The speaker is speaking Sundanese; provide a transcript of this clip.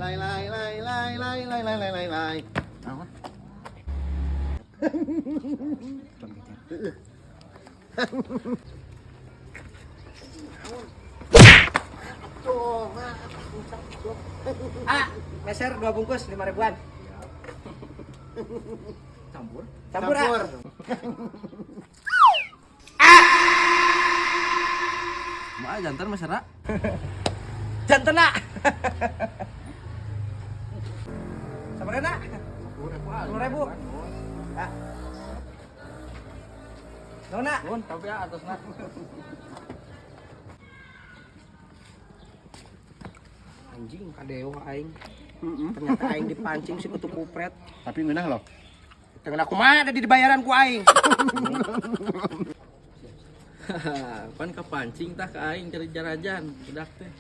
Lay lay lay lay lay lay lay lay lay lay. Naon? Ah, meser dua bungkus 5 ribuan. Campur. Campur, ah. Ma jantan Mas Ra. Jantan ah. Sabar nak. 10 ribu. Ah. Nuhun, nak. Nuhun, tapi ya atasna. Anjing kadewa aing. Ternyata aing dipancing si kutu kupret. Tapi ngeunah loh. Dengan aku mah ada di dibayaran ku aing. Pan kepancing tah ke aing cari jarajan budak teh.